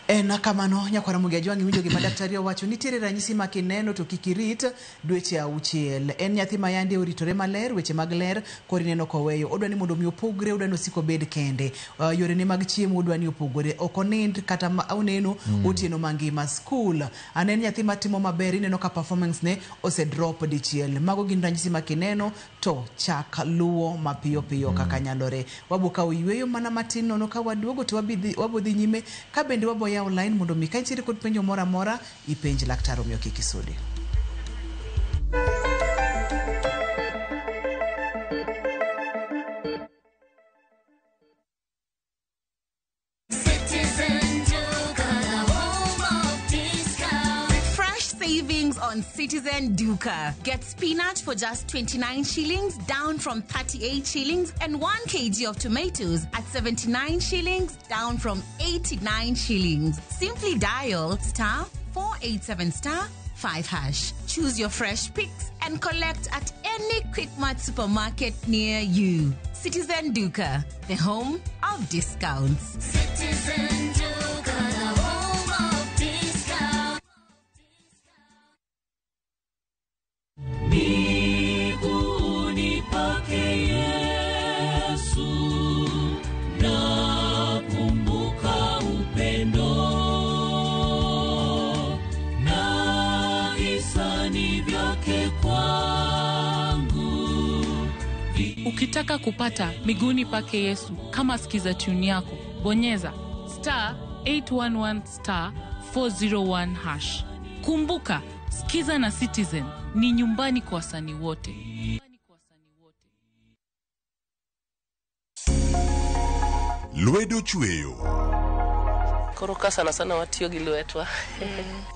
En kamano nyakwar Ramogi Ajwang' iwinjo gima daktari owacho nitiere ranyisi ma kineno to kik irit dweche auchiel. En nyathi ma yande oritore maler, weche mag ler koro ineno koweyo. Odwa ni mondo mi opogre, odwa ni osik obed kende. Yorene mag chiemo odwa ni opogore. Ok onind kata ma oneno otieno mangima. Skul, an en nyathi matimo maber ineno ka performance ne ose drop dichiel. Mago gin ranyisi ma kineno to chak luwo mapiyo piyo kaka nyalore. Wabo kawo yueyo mana matin nono ka waduogo to wabo dhi nyime ka bende wabo yawo line mondo mi ka intiere kod penjo moro amora ipenj laktar omiyo kik isudi. Citizen Duka, the home of discount. Fresh savings on Citizen Duka. Get spinach for just 29 shillings, down from 38 shillings, and 1 kg of tomatoes at 79 shillings, down from 89 shillings. Simply dial star 487 star 5 hash. Choose your fresh picks and collect at any Quickmart supermarket near you. Citizen Duka, the home of discounts. Citizen Duka, the home of discount. Miguuni pake Yesu nakumbuka upendo na hisani vyake kwangu. Ukitaka kupata miguuni pake Yesu kama skiza tune yako, bonyeza star 811 star 401 hash. Kumbuka, skiza na Citizen ni nyumbani kwa wasanii wote. Lwedo chweyo. Koro ka sana sana watiyo gi lwetwa.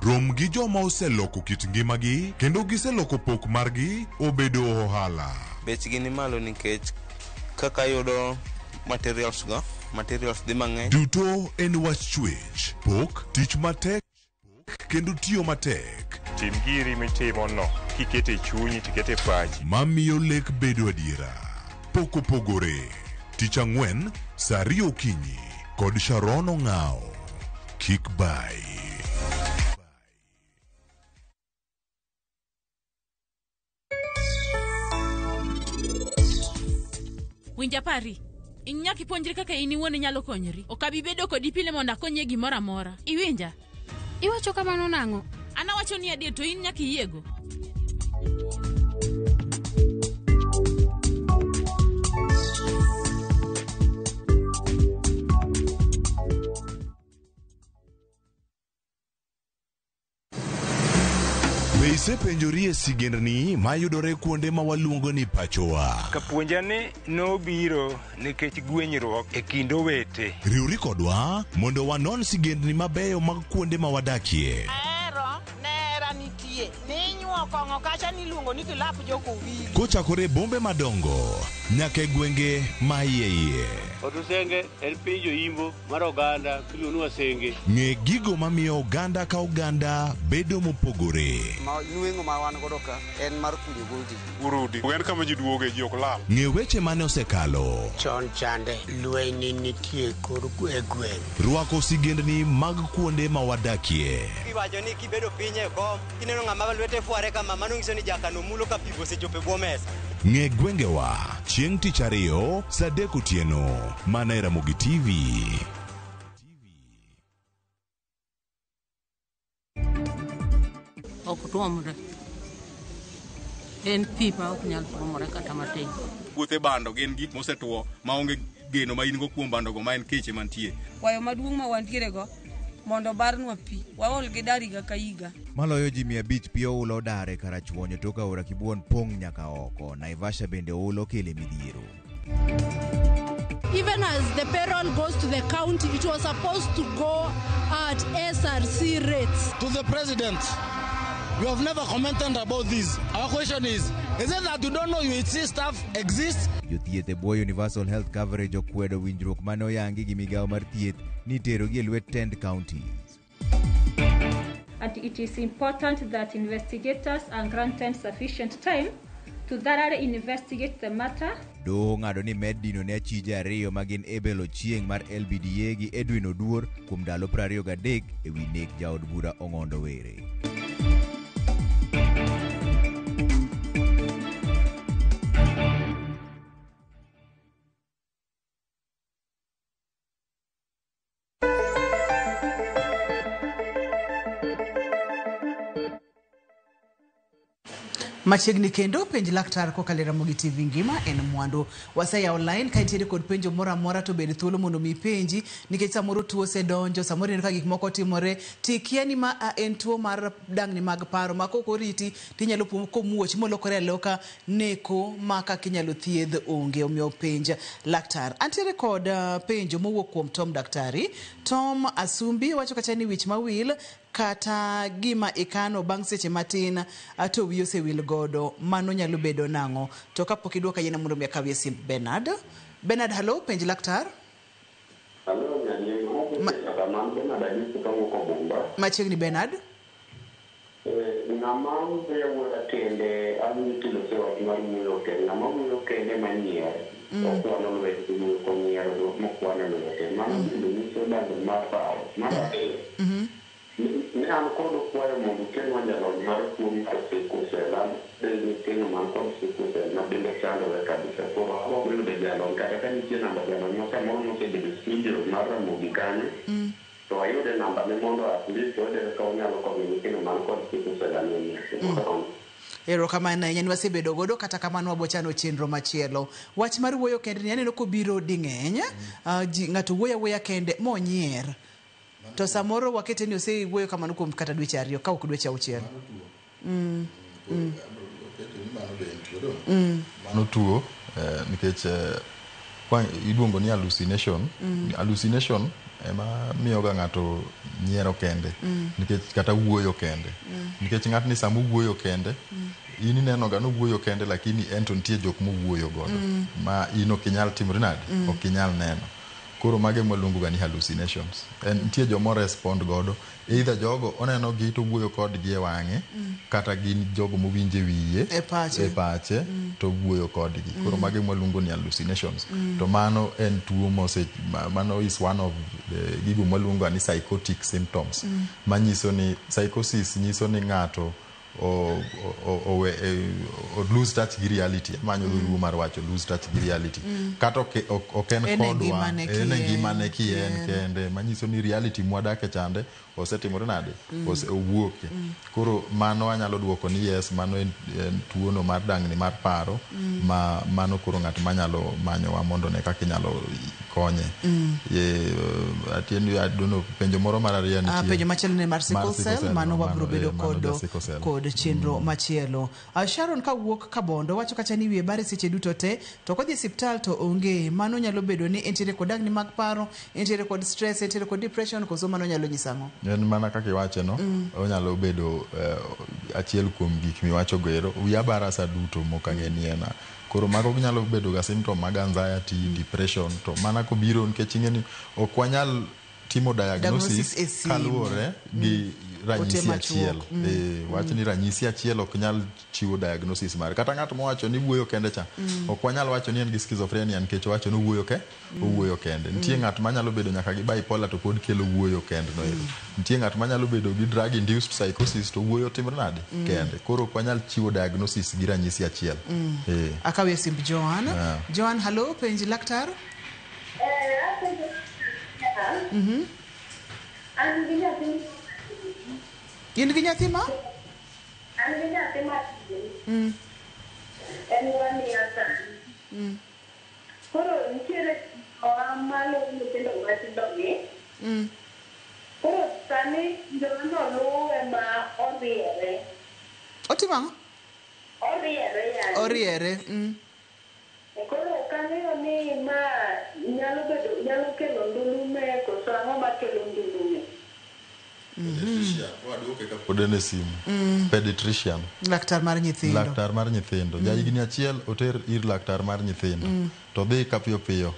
Rom gi joma oseloko kit ngimagi kendo giseloko pok margi obedo ohala. Bechgi ni malo nikech kaka yudo materials go, materials dhi mang'eny. Duto en wach chwech, pok, tich matek kendo tiyo matek. Tim giri mitimo no kikete chunyi tikete pachi. Mamiyo lek bedo adiera. Pok opogore. Tich ang'wen saa ariyo okinyi kod Sharon Ong'ao. Kik bai. Winja pari. In nyaka ipuonjri kaka in iwuon inyalo konyori. Ok abi bedo kodi pile mondo akonyi e gimoro amora. Iwinja? Iwacho kamano nang'o? An awacho ni adier to in nyaka iyiego. Be isepenjori e sigendni mayudore kuonde ma waluongo ni pachowa? Kapuonja ni nobiro nikech gwenyruok e kind owete. Riwri kodwa mondo wanon sigendni mabeyo mag kuonde ma wadakie. Ahero nera nitie ninyuo kong'o kacha niluongo ni kilap jokowili. Kochakore e bombe madongo nyaka e gwenge ma iye iye. Otusenge en piny joimbo mar oganda miluongo ni Wasenge. Ng'e gigo mamiyo oganda ka oganda bedo mopogore. Ma nweng'o ma wan godo ka en mar kunyo goldi. Urudi. En kama ji duoge ji ok lal. Ng'e weche mane osekalo. Chon chande lweny ne nitie kor e gweng'. Rwako sigendni mag kuonde ma wadakie. Iwacho ni kibedo piny e kom kineno ng'ama lwete fware kama mano nyiso ni jakano mulo ka pi osechopo e bwo mesa. Ng'e gwengewa chieng' tich ariyo saa adek otieno mana e Ramogi TV. Ok tuomre. En pi ma ok nyal tuomore kata matin. Puothe bando gin gik mosetuo maonge geno ma in go kuom bandogo ma en keche mantie. Kwayo maduong' ma wantiere go mondo barnwa pi waol gi dar higa ka higa. Maloyo ji 500 pi oula odar e karachuonyo tok aora Kibuon pong' nyaka oko. Naivasha bende oula okele midhiero. Even as the payroll goes to the county, it was supposed to go at SRC rates. To the president, you have never commented about this. Our question is it that you don't know UHC staff exist? Jothieth e bwo Universal Health Coverage okwedo winjruok mane oyangi gi migawo mar thieth ni iterogi e lwet tend counties. and it is important that investigators are granted sufficient time to thoroughly investigate the matter. Doho ong'ado ni med dino ne achije ariyo ma gin Abel Ochieng' mar LBDA gi Edwin Oduor kuom ndalo 23 ewi nek jaod bura Ong'ondo Were. Machiegni kendo penj laktar kokalo e Ramogi TV ngima en mwandu. Waseyawo line ka intiere kod penjo moro amora to bed thuolo mondo mi ipenji nikech samoro tuo osedonjo, samoro ineno ka gik moko timore tikia ni ma a en tuo mar dang'ni mag paro ma kok oriti tinyalo po komuoch molokore aloka neko ma kaka inyalo thiedh onge. Omiyo penj laktar. Antiere kod penjo mowuok kuom Tom Daktari. Tom Asumbi wacho kacha ni wich mawil kata gima ikano bang' seche matin to wiyi osewil godo, mano nyalo bedo nang'o? To kapok idwoka yiena mondo mi akawie simb Bernard. Bernard, hello, penj laktar. Hello, man Bernard Ayuso kawuok Obumba. Machiegni Bernard. Ng'ama wuoyo awuoya kende, awinjo kilose wach mar wuoyo kende. Ng'ama wuoyo kende manyier, okwano lwete wuoyo konyiero mokwano lwete. Mano bende nyiso dangni mar paro. Mar ariyo, ne an kod kwayo mondo ukelnwa jalony mar tuo mar sickle cell. An be nyithindo man kod sickle cell ma bende chandore kabisa. Koro agombo yudo jalony kata ka nitie namba jalony ma samoro nosebedo e studio mar Ramogi kanyo, to ayude namba ne mondo at least wayude kaka wanyalo konyo nyithindo man kod sickle cell anemia. Erokamano ahinya ni wasebedo godo kata kamano wabochano chenro machielo. Wach mar wuoyo kende ni aneno kobiro ding'eny. Ji ng'ato wuoyo awuoya kende monyier. To samoro wakete ni osewuoyo kamano kuom kata dweche ariyo ka ok dweche auchiel. Mano tuo nikech iluongo ni hallucination. Hallucination ema miyoga ng'ato nyiero kende nikech kata wuoyo kende. Nikech ng'atni sama owuoyo kende, in ineno ga nowuoyo kende lakini en to nitie jok mowuoyo godo ma in ok inyal timori nade, ok inyal neno. Koro mago ema waluongo ga ni hallucinations. En nitie joma respond godo, either jogo oneno gi to owuoyo kodgi e wang'e, kata gin jogo mowinjo e wiye, e pache, e pache to owuoyo kodgi. Koro mago ema waluongo ni hallucinations. To mano en tuo mose, mano is one of the gigo mwaluongo ni psychotic symptoms. Manyiso ni psychosis nyiso ni ng'ato o lose touch gi reality. Amanyo dholuo mar wacho lose touch gi reality. Kata ok en kodwa, en e ngimane kien kende, manyiso ni reality mwadake chande osetimore nade, owuoke. Koro mano anyalo duoko ni yes, mano en tuono mar dang'ni mar paro, ma mano koro ng'at manyalo manyowa mondo ne kaka inyalo konye. Atieni, I don't know, penjo moro mar ariyo nitie. Penjo machielo ne mar sickle cell, mano wabiro bedo kod chenro machielo. Sharon kawuok Kabondo wacho kacha ni wiye bare seche duto te, to kodhi e osiptal to onge. Mano nyalo bedo ni entiere kod dang'ni mag paro, entiere kod stress, entiere kod depression, koso mano nyalo nyiso ang'o? En mana kaka iwache no, onyalo bedo achiel kuom gik miwacho go ero. Wiya bara sa duto mok ang'e ni en. Koro mago nyalo bedo ga symptom mag anxiety, depression, to mana kobiro nikech ing'e ni ok wanyal timo diagnosis kaluwore gi ranyisi achiel. Wach ni ranyisi achiel ok nyal chiwo diagnosis mare. Kata ng'at mowacho ni wuoyo kende cha, ok wanyal wacho ni en gi schizophrenia nikech owacho ni owuoyo ke, owuoyo kende. Nitie ng'at manyalo bedo nyaka gi bipolar to pod kelo wuoyo kende no ero. Nitie ng'at manyalo bedo gi drug induced psychosis to wuoyo timre nade kende. Koro ok wanyal chiwo diagnosis gi ranyisi achiel. Akawie simb Joan. Joan, hello, penj laktar. In gi nyathi ma? An gi nyathi matin. En wamiya sani. Koro nitiere oa malo nyithindo matindo gi. Koro sani joma luwe ma oriere. Otimo ang'o? Oriere yani. Oriere. Koro kang'eyo ni ma nyalo bedo nyalo kelo ndulume koso ang'o makelo ndulume? Pod en e simu. Pediatrician. Laktar mar nyithindo. Laktar mar nyithindo. Jahigni achiel oter ir laktar mar nyithindo. To dhi ka piyo piyo.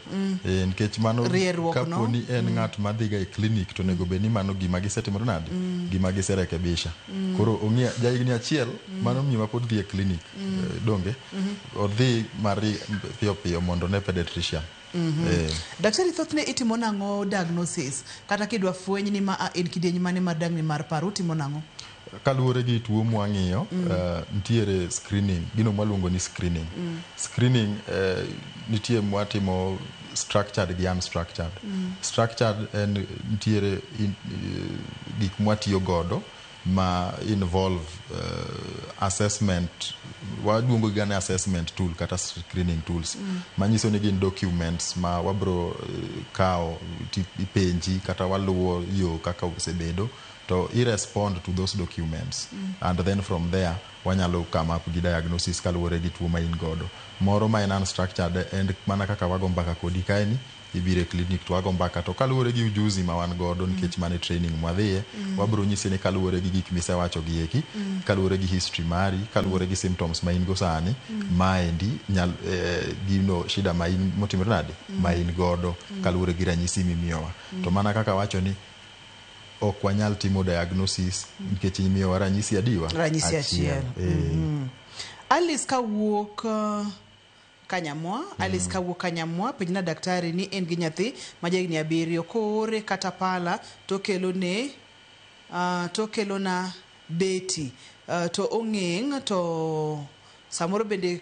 Eh, nikech mano Rieruok, no? kapo ni en ng'at madhiga e clinic to onego bed ni mano gima gisetimore nade, gima giserekebisha. Koro ong'e jahigni 1 mano miyo mapod dhi e clinic, eh, donge odhi mari piyo piyo mondo ne pediatrician. Eh. Daktari, thothne itimo nang'o diagnosis kata kidwa fweny ni ma en kidieny mane mar dangni mar paro, utimo nang'o? Kaluwore gi tuo mwang'iyo, nitiere screening, gino mwaluongo ni screening. Screening, nitie mwatimo structured gi unstructured. Structured en nitiere gik mwatiyo godo ma involve assessment, waluongo gi ni assessment tool kata screening tools, manyiso ni gin documents ma wabro kawo ipenji kata waluwo yo kaka osebedo to i respond to those documents, and then from there wanyalo come up gi diagnosis kaluwore gi tuo ma in godo. Moro ma en unstructured en mana kaka wago mbaka kodi kaeni, ibiro e clinic to wago mbaka, to kaluwore gi ujuzi ma wan godo, nikech mane training mwadhiye, wabro nyisi ni kaluwore gi gik misewacho gi eki, kaluwore gi history mari, kaluwore gi symptoms ma in go sani, maendi nyal gino shida ma in motimore nade ma in godo kaluwore gi ranyisi mimiyowa. To mana kaka wacho ni ok wanyal timo diagnosis nikech imiyowa ranyisi adiwa. Ranyisi achiel. Eh. Alice kawuok Kanyamwa, Alice kawuok Kanyamwa, penjna daktari ni en gi nyathi ma jahigni 7, koore kata pala to kelone to kelona beti, to ong'eng' to samoro bende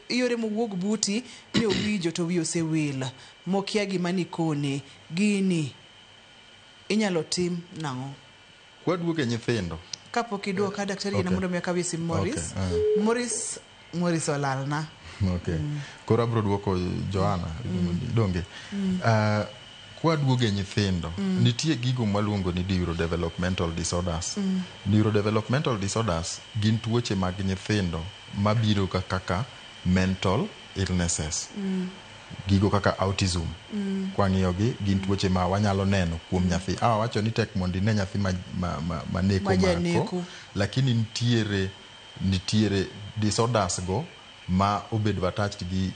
iore mowuog buti ni owinjo to wiye osewil mokia gima nikone gini inyalo tim nang'o? Kwaduogo e nyithindo. Kapok iduoka, daktari, okay. Mondo mi akawie sim Morris. Okay. Morris, Morris olalna. Okay. Koro abro duoko Joanna, donge. Kwaduogo e nyithindo, nitie gigo mwaluongo ni neurodevelopmental disorders. Neurodevelopmental disorders gin tuoche mag nyithindo mabiro kaka mental illnesses. Gigo kaka autism. Kwang'iyogi gin tuoche ma wanyalo neno kuom nyathi. Awacho ni tek mondo ine nyathi ma neko Ma janeko. mako, lakini nitiere disorders go ma obedo attached gi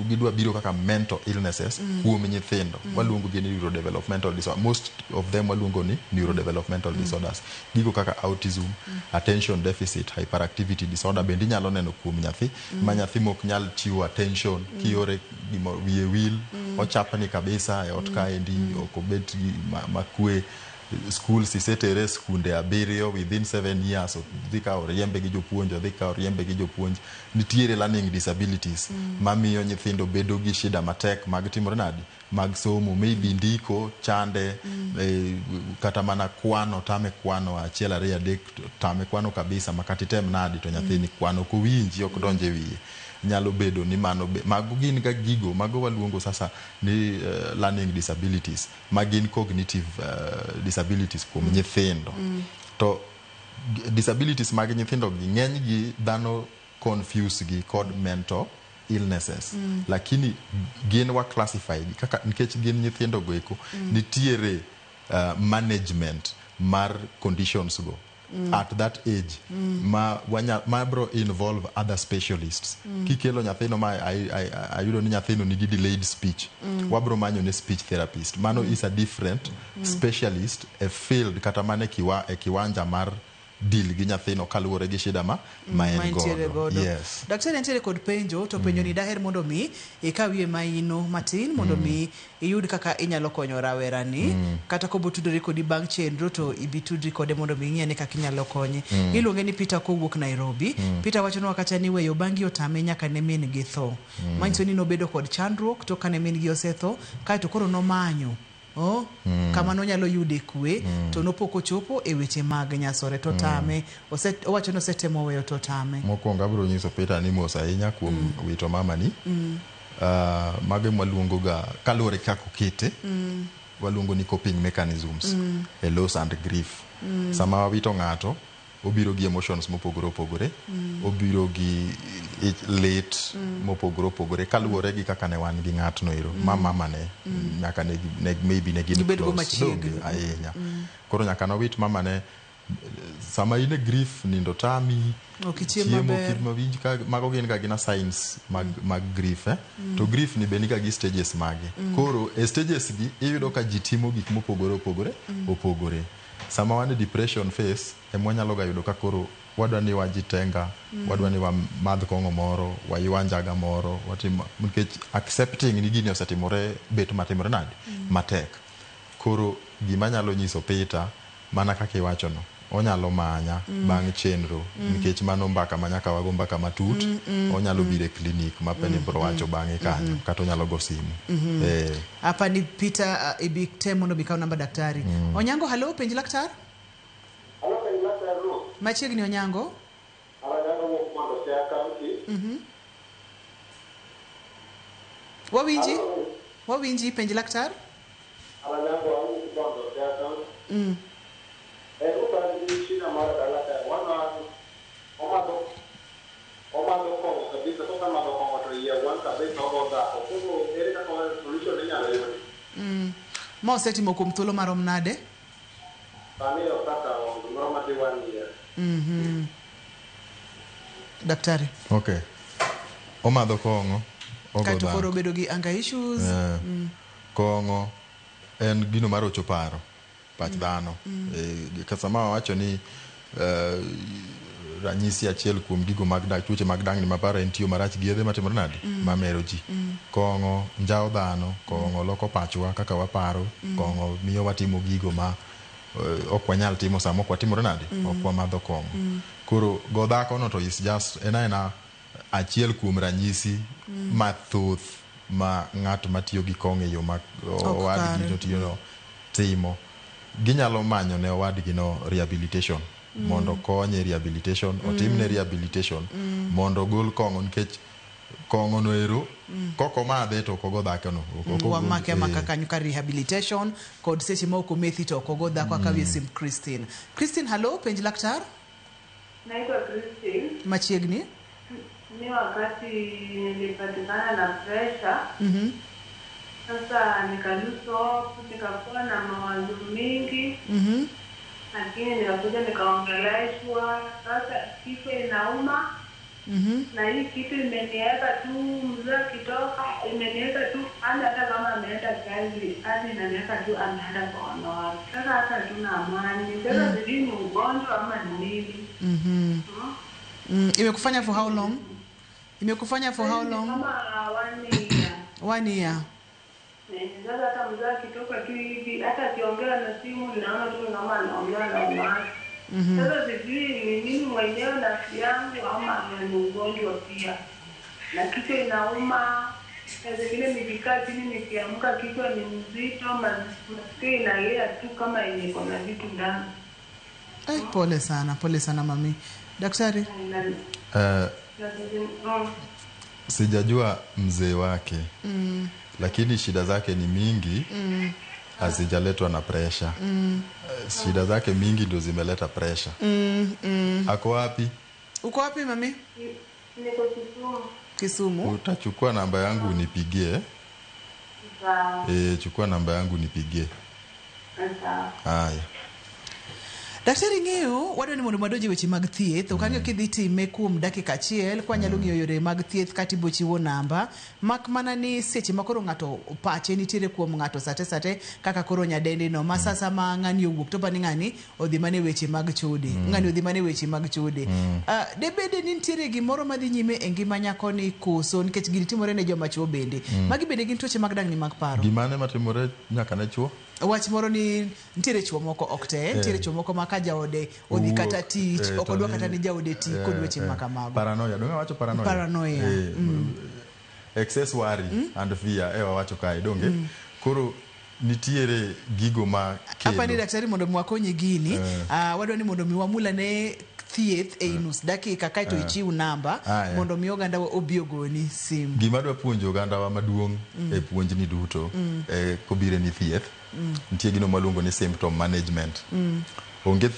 gidwa biro kaka mental illnesses kuom nyithindo. Waluongo gi ni neurodevelopmental disorder. Most of them waluongo ni neurodevelopmental disorders. Gigo kaka autism, attention deficit hyperactivity disorder bende inyalo neno kuom nyathi, ma nyathi mok nyal chiwo attention, kiore gimo wiye wil, ochapni kabisa e ot kaendi, ok obed gi makwe. School sisetere skunde 7 within 7 years, odhi ka oriembe gi jopuonj, odhi ka oriembe gi jopuonj. Nitiere learning disabilities mamiyo nyithindo bedo gi shida matek mag timore nadi mag somo, maybe ndiko chande, kata mana kwano tame, kwano 1 2 3 tame kwano kabisa, ma kata item nadi to nyathini kwano ok owinji, ok donj e wiye. Nyalo bedo ni mano mago gin ga gigo mago waluongo sasa ni learning disabilities, ma gin cognitive disabilities kuom nyithindo. To disabilities mag nyithindo gi ng'eny gi dhano confuse gi kod mental illnesses, lakini gin wa classify gi kaka nikech gin nyithindo go eko, nitiere management mar conditions go at that age ma bro involve other specialists. Kikelo nyathino ma ayudo ni nyathino nigi delayed speech, wabro manyo ne speech therapist. Mano is a different specialist e field kata mana e kiwanja mar deal gi nyathino kaluwore gi shida ma en Ma entiere godo. godo. Yes. Daktari nitiere kod penjo, to penjo ni daher mondo mi ikawie maino matin mondo mi iyud kaka inyalo konyo rawera ni, kata kobotudore kodi bang' chenro to ibi tudri kode mondo mi ing'e ni kaka inyalo konye. Iluonge ni Peter kowuok Nairobi. Peter wachonwa kata ni weyo bangi otame nyaka ne min gi tho. Manyiso ni nobedo kod chandruok to kane min gi osetho kaeto koro nomanyo kama nonyalo yude kwe, to nopok ochopo e weche mag nyasore to tame. Owacho ni osetemo weyo to tame. Mokwongo abiro nyiso Peter ni mos ahinya kuom wito mamani. Mago mwaluongo ga kaluwore gi kaka okete, waluongo ni coping mechanisms e loss and grief. Sama wawito ng'ato, obiro gi emotions mopogore opogore, obiro gi ich lit mopogore opogore kaluwore gi kaka ne wan gi ng'atno ero ma mamane, nyaka ne maybe ne gin Gibed go close machiegni. donge ahinya. Koro nyaka nowit mamane. Sama in e grief, nindo tami, Ok ichiem chiemo maber. ok mawinj ka mago gin ga gina signs mag grief, eh? To grief ni be niga gi stages mage. Koro e stages gi iyudo ka ji timo gik mopogore opogore opogore. Sama wan e depression phase ema wanyalo ga yudo ka koro wadwa ni wajitenga, wadwa ni wamadh kong'o moro, waywa njaga moro, watim, nikech accepting ni gini osetimore bet matimore nade matek. Koro gima nyalo nyiso Peter mana kaka iwachono, onyalo manya bang' chenro, nikech mano mbaka ma nyaka wago mbaka matut. Onyalo biro e klinik ma Penny bro wacho bang'e kanyo, kata onyalo go simu. Eh. Hapa ni Peter, ibi tem mondo mi kaw namba daktari. Onyango, halo, penj laktar. Machiegni Onyango. Wawinji? Wawinji, penj laktar. Omadho kong'o kabisa, kosemadho kong'o to iye wang' kabisa, ogo dhako. Koro ere kaka solution inyalo yudi? Ma osetimo kuom thuolo marom nade? Sani osekawo gimoro madhi one year. Daktari. Okay. Omadho kong'o, ogo Kaeto koro dhako. obedo gi anger issues. Kong'o en gino marocho paro, pach dhano. Ka sama wawacho ni ranyisi achiel kuom gigo mag dak, tuoche mag dangni ma paro en tiyo marach gi yedhe matimore nade, mamero ji. Kong'o njawo dhano, kong'o loko pachwa kaka waparo, kong'o miyo watimo gigo ma ok wanyal timo sama ok watimore nade, ok wamadho kong'o. Koro go dhako no to is just en aena achiel kuom ranyisi mathoth ma ng'at matiyo gi kong'o e yo ma owadgi kare. to tiyo no timo. Ginyalo manyo ne owadgi no rehabilitation, mondo konye rehabilitation, otimne rehabilitation mondo ogol kong'o, nikech kong'o no ero kok omadhe to ok ogo dhako no. Ok ogol- Wamake amaka kanyo ka rehabilitation kod seche ma ok omethi to ok ogo dhako. Akawie sim Christine. Christine, halo, penj laktar. Naitwa Christine. Machiegni. Mi wakati nilipatikana na presha, sasa nikalose hope, nikakuwa na mawazo mingi, lakini nikakuja nikaongeleshwa. Sasa kichwa inauma na hii kitu imeniweka tu, mzee akitoka imeniweka tu, hata hata kama ameenda kazi, hadi inaniweka tu ameenda kwa wanawake. Sasa hata hatuna amani. Sasa sijui ni ugonjwa ama ni nini. Imekufanya for how long? Imekufanya for how long? Kama one year. One year. Sasa hata mzee akitoka tu hivi, hata akiongea na simu naona tu kama anaongea na umati. Sasa sijui ni mimi mwenyewe nafsi yangu ama ni ugonjwa pia, na kichwa inauma. Saa zingine nikikaa chini nikiamka kichwa ni mzito, masikio inalia tu kama yenye iko na vitu ndani. Eh, pole sana, pole sana mami. Daktari. Sijajua mzee wake, lakini shida zake ni mingi, hazijaletwa na presha. Shida zake mingi ndio zimeleta presha. Ako wapi? Uko wapi mami? Niko Kisumu. Kisumu. Utachukua namba yangu unipigie. Sawa. Chukua namba yangu unipigie. Sawa. Haya. Daktari, ng'eyo wadwa ni mondo wadonj e weche mag thieth. Ok ang'eyo kidhi time kuom dakika achiel kwanyalo ng'iyo yore mag thieth kata ibo chiwo namba, mak mana ni seche ma koro ng'ato pache nitiere kuom ng'ato sate sate kaka koro nyadendi no ma sasa ma ng'ani owuok to pani ng'ani odhi mana e weche mag chode, ng'ani odhi mana e weche mag chode. Debede ni nitiere gimoro madhi nyime e ngima nyakoni koso, nikech gini timore ne joma chuo bende. Magi bende gin tuoche mag dangni mag paro. Gimane matimore nyaka ne chuo? Wach moro ni nitiere chuo moko ok te, nitiere chuo moko ma ka jaode odhi kata tich, ok to odwa kata ni jaode ti kod weche ma kamago. Paranoia, donge wacho paranoia? Paranoia. Excess worry and fear e wawacho kae, donge? Koro nitiere gigo ma kelo. Apa ni daktari mondo mi wakonyi gini, wadwa ni mondo mi wamula ne thieth e nus dakika kaeto ichiw namba mondo mi oganda wa obi ogoni simu. Gima dwa puonjo ogandawa maduong' e puonjni duto, kobire ni thieth, nitie gino maluongo ni symptom management. Onge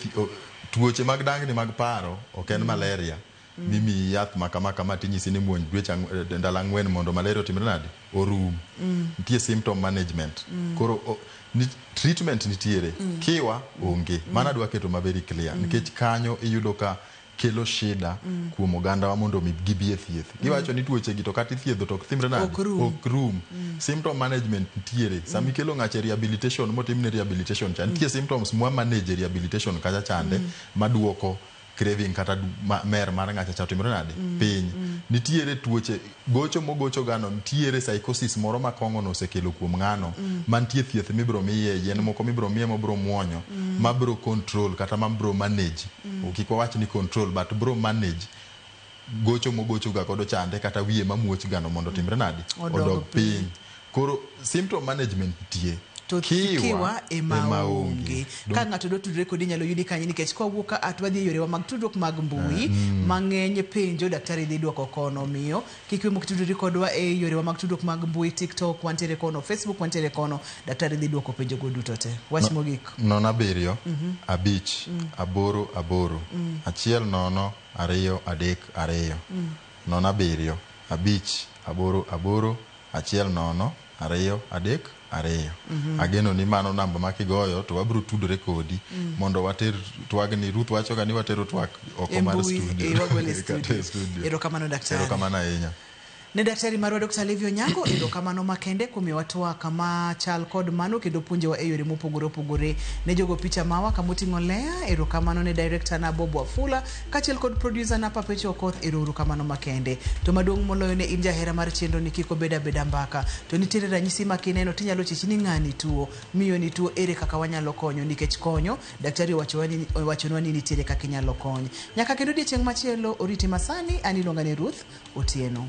tuoche mag dangni mag paro ok en malaria. Mimiyi yath ma kama kama tinyisi ni muony dweche ndalo 4 mondo malaria otimre nade? Orum. Nitie symptom management. Koro treatment nitiere. Kiwa onge. Mano adwa keto ma very clear. Nikech kanyo iyudo ka kelo shida kuom ogandawa mondo mi gibi e thieth. Giwacho ni tuoche gi to kata ithiedho to ok timre nade? Ok rum. Ok rum. Symptom management nitiere. Sama ikelo ng'ato e rehabilitation motimne rehabilitation cha, nitie symptoms mwa manage e rehabilitation kacha chande maduoko craving kata mer mar ng'acha cha otimre nade? Piny. Nitiere tuoche gocho mogocho gano, nitiere psychosis moro ma kong'o no osekelo kuom ng'ano, mantie thieth mibiro miye, yien moko mibiro miye mobiro muonyo, mabiro control kata mabiro manage. Kik wawach ni control, but biro manage gocho mogocho ga godo chande kata wiye mamuoch gano mondo otimre nade? Odog piny. Koro symptom management nitie. To kiwa ema onge. Ka Dong- ng'ato dwa tudre kodi inyalo yudi kanye nikech kwawuok ka at wadhi e yorewa mag tudruok mag mbui mang'eny penjo daktari dhi duoko kono omiyo kik we mok tudri kodwa e yorewa mag tudruok mag mbui TikTok wantiere kono Facebook wantiere kono daktari dhi duoko penjo go duto te wach mogik 0 7 5 8 8 1 0 2 3 2 0 7 5 8 8 1 0 2 3 2. Ageno ni mano namba ma kigoyo to wabiro tudore kodi mondo water twagni. Ruth wacho ga ni watero twak oko E mar mbui, studio. e, wagole e Kata studio. e studio. Erokamano daktari. Erokamano ahinya. Ne daktari marwa Dr. Levi Onyango, erokamano makende kuom miyowa twak machal kod mano kendo puonjowa e yore mopogore opogore. Ne jogo picha mawa kamoting'o Lea, erokamano ne director na Bob Wafula, kaachiel kod producer na Papecho Okoth, erokamano makende. To maduong' moloyo ne in jahera mar chenro ni kik obed abeda mbaka. To nitiere ranyisi ma kineno tinyalo chich ni ng'ani tuo, miyo ni tuo, ere kaka wanyalo konyo nikech konyo, daktari owachonwa ni nitiere kaka inyalo kony. Nyaka kendo odiechieng' machielo, oriti masani, an iluonga ni Ruth Otieno.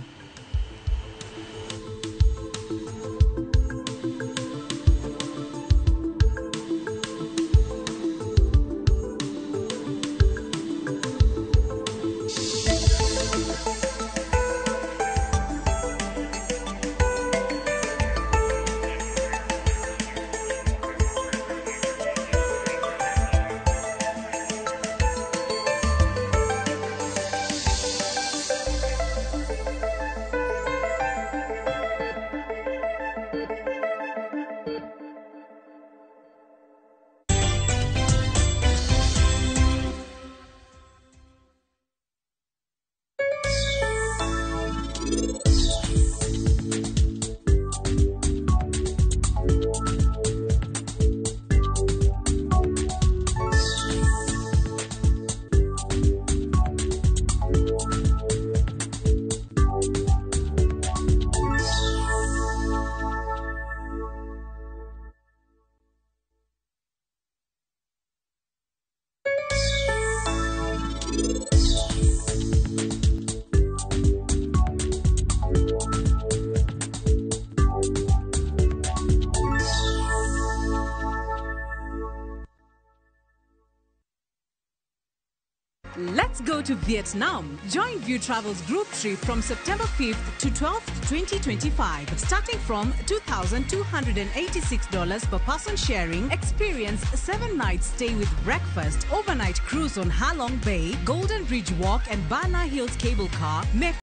Let's go to Vietnam. Join View Travel's group trip from September 5th to 12th, 2025. Starting from $2,286 per person sharing, experience 7 nights stay with breakfast, overnight cruise on Halong Bay, Golden Bridge Walk and Bana Hills Cable Car,